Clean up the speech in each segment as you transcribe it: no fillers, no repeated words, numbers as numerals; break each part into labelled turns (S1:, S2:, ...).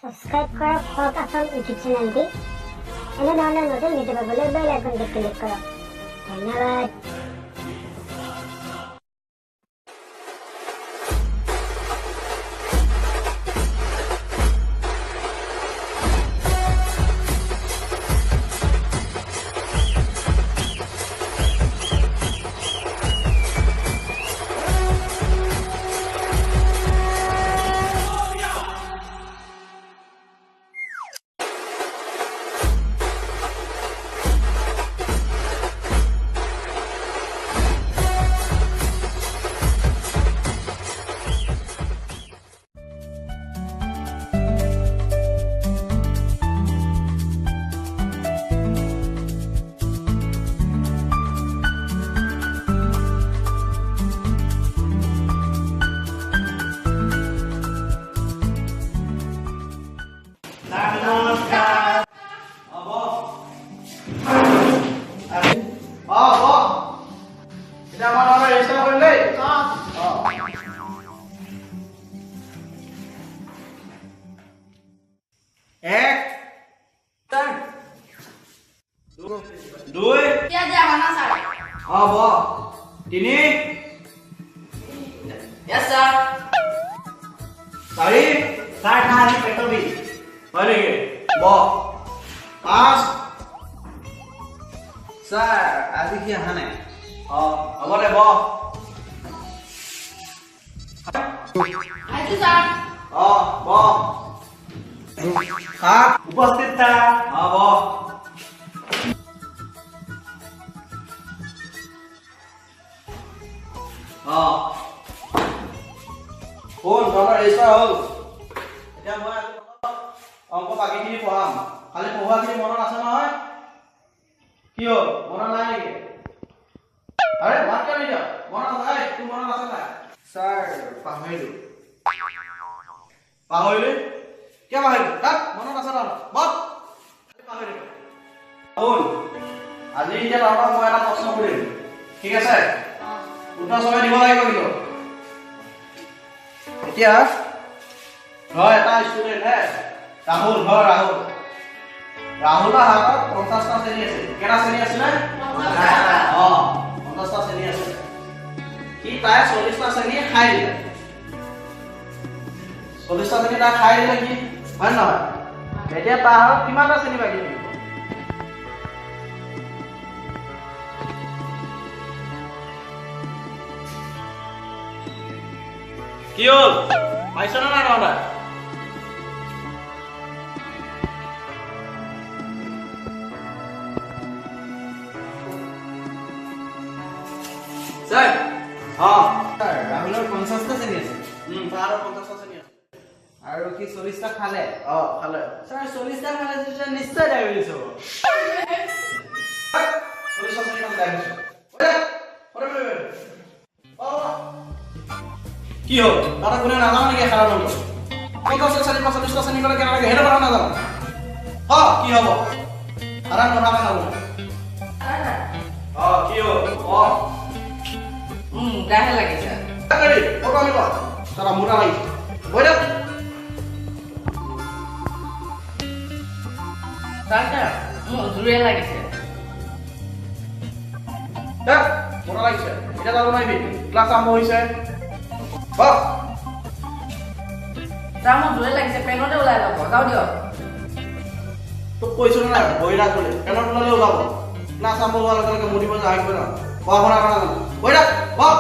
S1: Subscribe কৰক ফক Assam YouTube চেনেলটি। এনেধৰণৰ নতুন ভিডিঅ' পাবলৈ বেল আইকনটো ক্লিক কৰক। ধন্যবাদ।
S2: এতিয়া মই নহ'লে ৰেজিষ্টাৰ কৰিম দেই। এক, দুই, অ ব, তিনি, চাৰি, হয় নেকি? ব, পাঁচ।
S3: ছাৰ, আজি সি অহা নাই।
S2: অ হ'ব দে, ব। অ ব, সাত।
S4: উপস্থিত ছাৰ।
S2: অ ব। অ শুন, তহঁতৰ ৰেজিষ্টাৰ হ'ল। এতিয়া মই আজি অংক বাকীখিনি পঢ়াম। খালি পঢ়োৱাখিনি মনত আছে নহয়? কি হ'ল, মনত নাই নেকি? আৰে মাত কিয় নিদিয়? মনত আছে? এই, তোৰ মনত আছে নাই?
S3: ছাৰ, পাহৰিলো।
S2: পাহৰিলি? কিয় পাহৰিলি? তাত মনত আছে তহঁতৰ, বল পাহৰি। শুন, আজি এতিয়া তহঁতক মই এটা প্ৰশ্ন সুধিম, ঠিক আছে? উত্তৰ চবে দিব লাগিব কিন্তু। এতিয়া ধৰ এটা ষ্টুডেণ্ট হে, ৰাহুল, ধৰ ৰাহুল, ৰাহুলৰ হাতত 50টা চেনি আছিল। কেইটা চেনি আছিলে? অ 50টা চেনি আছিলে। সি তাই 40টা চেনি খাই দিলে। 40টা চেনি তাই খাই দিলে কি হয় নহয়? এতিয়া তাৰ হাতত কিমানটা চেনি বাকী থাকিব? কি হ'ল, পাইছ নে নাই তহঁতে?
S3: ছাৰ,
S2: অ
S3: ছাৰ, ৰাহুলৰ 50টা চেনি আছে।
S2: তাৰ হাতত 50টা চেনি আছে।
S3: আৰু সি 40টা খালে।
S2: অ খালে।
S3: ছাৰ, 40টা খালে যেতিয়া নিশ্চয় ডায়েবেটিছ হ'ব।
S2: 40টা চেনি খালে ডায়েবেটিছ। কি হ'ল, তহঁতে কোনে নাজানো নেকি সাধাৰণ অংক? 50টা চেনি বা 40টা চেনি ক'লে কেনেকৈ সেইটো কথা নাজানো? ক কি হ'ব, সাধাৰণ কথা এটা নাজানো। অ কি হ'ল? অ
S5: মোটাহে লাগিছে।
S2: ফটো আনিব, দাদা মোটা লাগিছে, বৈ দে।
S5: ছাৰ, ছাৰ, মোৰ জোৰে লাগিছে।
S2: দে, মোটা লাগিছে। এতিয়া যাব নোৱাৰিবি, ক্লাছ আৰম্ভ হৈছে। বহ।
S5: ছাৰ, মোৰ জোৰে লাগিছে, পেনতে ওলাই যাব, যাওঁ দিয়ক।
S2: তোক কৈছো নাই বহি থাক বুলি? পেনত ওলালে ওলাব, ক্লাছ আৰম্ভ হোৱাৰ লগে লগে মুদিব আহিব না। পঢ়া শুনা কৰা নাজানো, বহি থাক, বহ।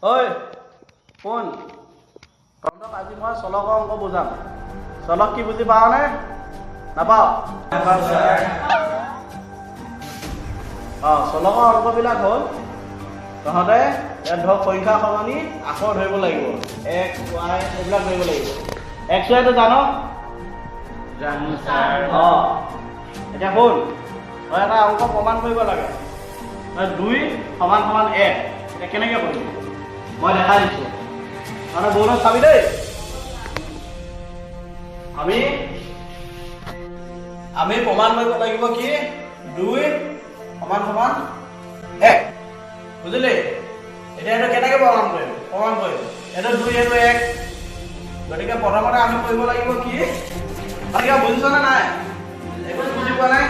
S2: ঐ শুন, তহঁতক আজি মই চলকৰ অংক বুজাম। চলক কি বুজি পাৱ নে নাপাৱ? অ চলকৰ অংকবিলাক হ'ল, তহঁতে ইয়াত ধৰক সংখ্যা সলনি আখৰ ধৰিব লাগিব, এক্স ৱাই এইবিলাক ধৰিব লাগিব। এক্স ৱাইটো জান?
S3: জানো ছাৰ।
S2: অ এতিয়া শুন, তই এটা অংক প্ৰমাণ কৰিব লাগে, তই 2 সমান সমান 1, এতিয়া কেনেকৈ কৰিবি মই দেখাই দিছোঁ। তহঁতে বৰ্ডত চাবি দেই। আমি আমি প্ৰমাণ কৰিব লাগিব কি 2 সমান সমান 1, বুজিলি? এতিয়া এইটো কেনেকৈ প্ৰমাণ কৰিম? প্ৰমাণ কৰিম এইটো 2 এইটো 1। গতিকে প্ৰথমতে আমি কৰিব লাগিব কি? কিবা বুজিছনে নাই? একো বুজি পোৱা নাই?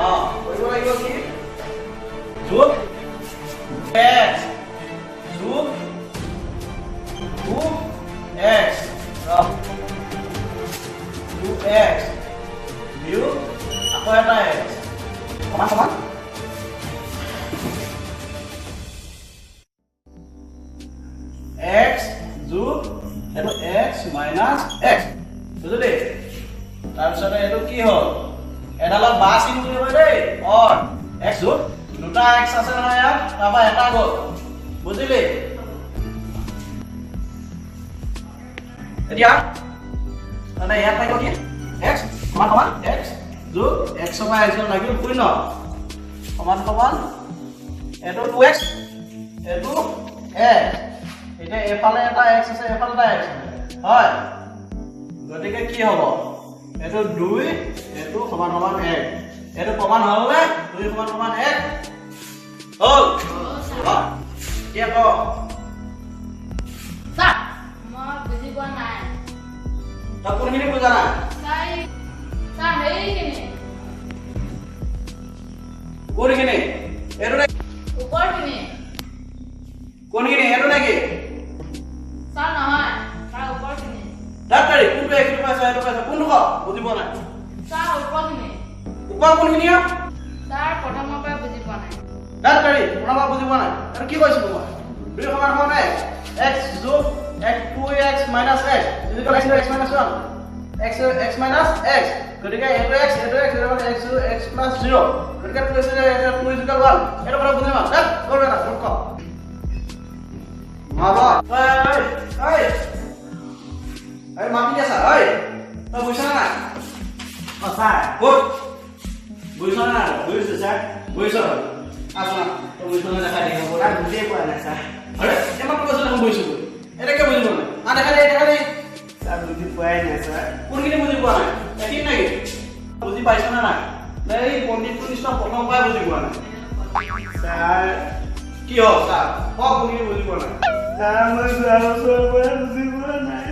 S2: অ, কৰিব লাগিব কি? যোগ এক্স যোগ 2x 2x বিয়োগ আকৌ এটা x সমান সমান x যোগ এইটো x minus x, বুজিলি? তাৰপিছতে এইটো কি হ'ল? এডালত বা চিন বুলি কয় দেই। অৰ x যোগ দুটা x আছে নহয় ইয়াত, তাৰপৰা এটা গ'ল, বুজিলি? এতিয়া মানে ইয়াত থাকিব কি? x সমান সমান x যোগ x ৰ পৰা x গ'ল লাগিল 0 সমান সমান এইটো 2x এইটো x। এতিয়া এইফালে এটা x আছে, এইফালে এটা x আছে, হয়? গতিকে কি হ'ব? এইটো 2 এইটো সমান সমান 1। এইটো প্ৰমাণ হ'ল নে? 2 সমান সমান 1 হ'ল। এতিয়া ক।
S4: ছাৰ, মই বুজি পোৱা নাই।
S2: তই কোনখিনি বুজা নাই?
S4: ছাৰ, সেইখিনি।
S2: কোনখিনি? এইটো নে?
S4: ওপৰখিনি।
S2: কোনখিনি? এইটো নেকি?
S4: ছাৰ নহয়, তাৰ ওপৰখিনি।
S2: ডাক্তাৰী কোনটো? এইটো পাইছ, এইটো পাইছ, কোনটো ক? বুজি পোৱা নাই।
S4: ছাৰ, ওপৰখিনি।
S2: ওপৰ কোনখিনি?
S4: ছাৰ, প্ৰথমৰ পৰাই বুজি পোৱা নাই।
S2: ডাক্তাৰী প্ৰথমৰ পৰা বুজি পোৱা নাই। এইটো কি কৈছিলো মই? 2 সমান সমান x, x যোগ 1 2x minus x is equal to x minus 1 x x minus x। গতিকে এইটো x এইটো x এইটো মানে x যোগ x plus 0, গতিকে 2 is equal 1। এইটো কথা বুজি পা? দেখ, কৰ এটা মোক ক। মাবা, ঐ ঐ ঐ, মাতি আছা? ঐ, তই বুজিছ নে নাই?
S3: অ ছাৰ।
S2: ক'ত বুজিছ নে নাই?
S3: বুজিছো ছাৰ।
S2: বুজিছ? আছো না, তই বুজিছ নে দেখাই দে।
S3: ছাৰ, বুজিয়ে পোৱা নাই ছাৰ।
S2: আৰে এইমাত্ৰ কৈছো দেখোন বুজিছো বুলি, এতিয়া কিয় বুজি পোৱা নাই? আ দেখাই দে, দেখাই দে।
S3: ছাৰ, বুজি পোৱাই নাই ছাৰ।
S2: কোনখিনি বুজি পোৱা নাই? এইখিনি নেকি? বুজি পাইছ নে নাই? এই পণ্ডিতটোৰ নিচিনা প্ৰথমৰ পৰাই বুজি পোৱা নাই।
S3: ছাৰ,
S2: কি হ'ল ছাৰ? ক, কোনখিনি বুজি পোৱা নাই?
S3: ছাৰ, মই যোৱা বছৰৰ পৰা বুজি পোৱা নাই।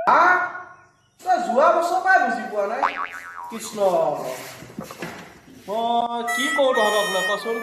S2: হা, তই যোৱা বছৰৰ পৰাই বুজি পোৱা নাই? কৃষ্ণ, মই কি কওঁ তহঁতক লৈ কচোন।